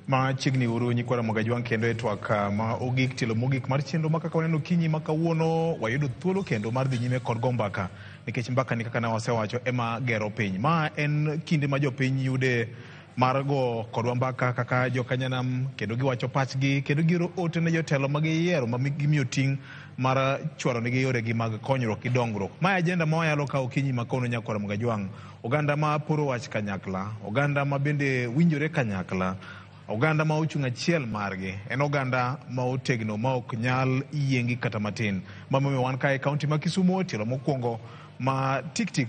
Machiegni uru nyikwa Ramogi Ajwang' kendo e twak ma ogik tielo mogik mar chenro ma kaka waneno okinyi ma kawuono wayudo thuolo kendo mar dhi nyime kod go mbaka nikech mbaka ni kaka ne wasewacho ema gero piny. Ma en kinde ma jopiny yude mar go kodwa mbaka kaka jokanyanam kendo giwacho pachgi kendo gioro ote ne jotelo ma giyiero ma gimiyo ting' mar chwalo negi yoregi mag konyruok gi dongruok. Ma e agenda ma wayalo ka okinyi ma kawuono nyakwa Ramogi Ajwang'. Oganda ma poro wach kanyakla, oganda ma bende winjore kanyakla, oganda ma ochung' achiel margi en oganda ma otegno ma ok nyal yiengi kata matin. Mamomiyo wan kae e kaunti ma Kisumu tielo mokwongo ma tik tik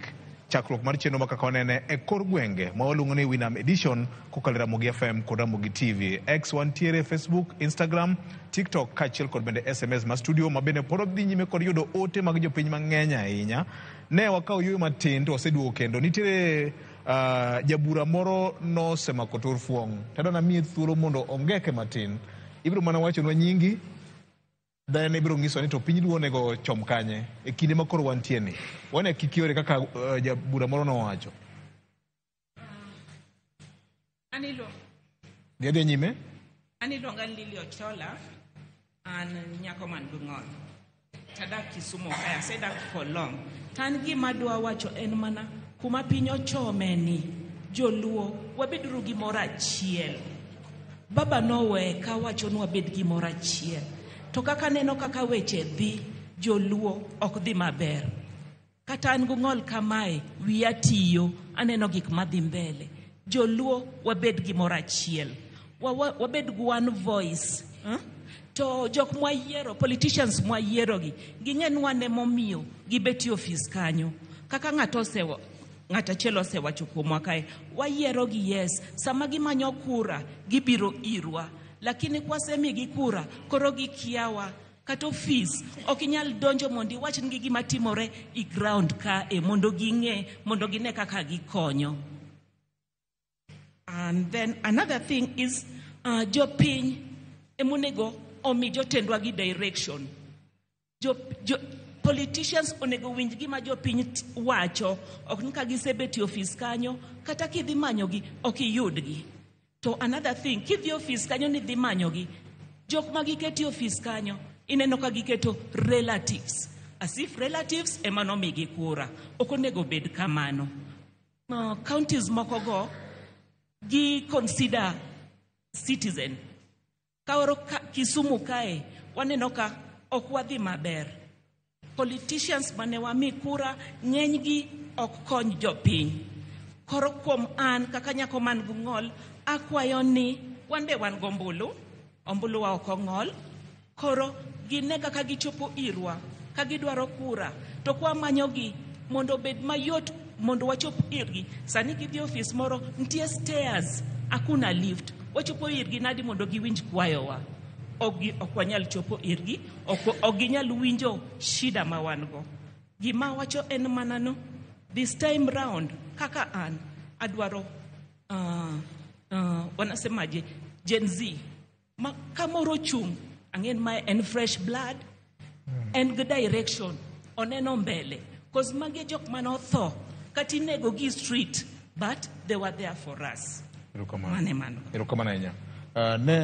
chakruok mar chenro ma kaka wanene e kor gwenge ma waluongo ni Winam Edition kokalo e Ramogi FM kod Ramogi TV. X wantiere Facebook, Instagram, TikTok kaachiel kod bende SMS ma studio ma bende pod dhi nyime kod yudo ote mag jopiny mang'eny ahinya. Ne wakawo yueyo matin to waseduogo kendo. Nitiere jabura moro nosemako tur fuong'. Tadwa namiye thuolo mondo ongeke matin. Ibiro mana wachonwa nyingi, then ibiro nyiso ni to piny luo onego chom kanye e kinde ma koro wantie ni. Wane kik yore kaka jabura moro nowacho. Dhi adhiya nyime. An iluonga ni Lily Ochola, an nyako man gi ng'ol. Tadak Kisumu kae, asedak for long. To an gima adwa wacho en mana kuma piny ochome ni, joluo, wabeduru gimoro achiel. Baba nowe kawacho ni wabed gimoro achiel. To kaka aneno kaka weche dhi, joluo ok dhi maber. Kata an gi ng'ol kamae, wiya tiyo, aneno gik madhi mbele. Joluo wabed gimoro achiel. Wabed gi one voice. To jok mwayiero, politicians mwayiero gi, ging'e ni wan emomiyo gibet e ofis kanyo. Kaka ng'ato achiel osewacho kuomwa kae, wayiero gi yes, sama gimanyo kura, gibiro irwa. Lakini kwasemigi kura, koro gikiawa. Kata ofis, ok inyal donjo mondo iwach nigi gima timore i ground kae, mondo ging'e, mondo gine kaka gikonyo. And then another thing is, jopiny emonego omi jotendwa gi direction. Politicians onego winj gima jopiny wacho, ok ni ka gisebet e ofis kanyo, kata kidhi manyogi, ok iyudgi. To another thing, kidhi ofis kanyo ni dhi manyogi, jok ma giketo e ofis kanyo, ineno ka giketo relatives. As if relatives ema nomigi kura. Ok onego bed kamano. Counties moko go, gi consider citizen. Kaoro Kisumu kae, waneno ka ok wadhi maber. Politicians mane wami kura, ng'enygi ok kony jopiny. Koro kuom an, kaka nyako man gi ng'ol, akwayo ni, wan be wan gombulu, ombulu wa ok ong'ol, koro gine kaka gichopo irwa, ka gidwaro kura, to kwa manyogi mondo obed mayot mondo wachop irgi. Sani gidhi ofis moro, nitie stairs, hakuna lift. Wachopo irgi nadi mondo giwinj kwayowa? Ok wanyal chopo irgi, ok ginyal winjo shida ma wan go. Gima wacho en mana no, this time round, kaka an, adwaro, wanasemaje, Gen Z. Ma kamoro chung', ang'en ma en fresh blood, en gi direction, oneno mbele. Cause magi jok mane otho, kata inego gi street, but they were there for us. Erokamano. Mane mano. Erokamano ahinya. Ne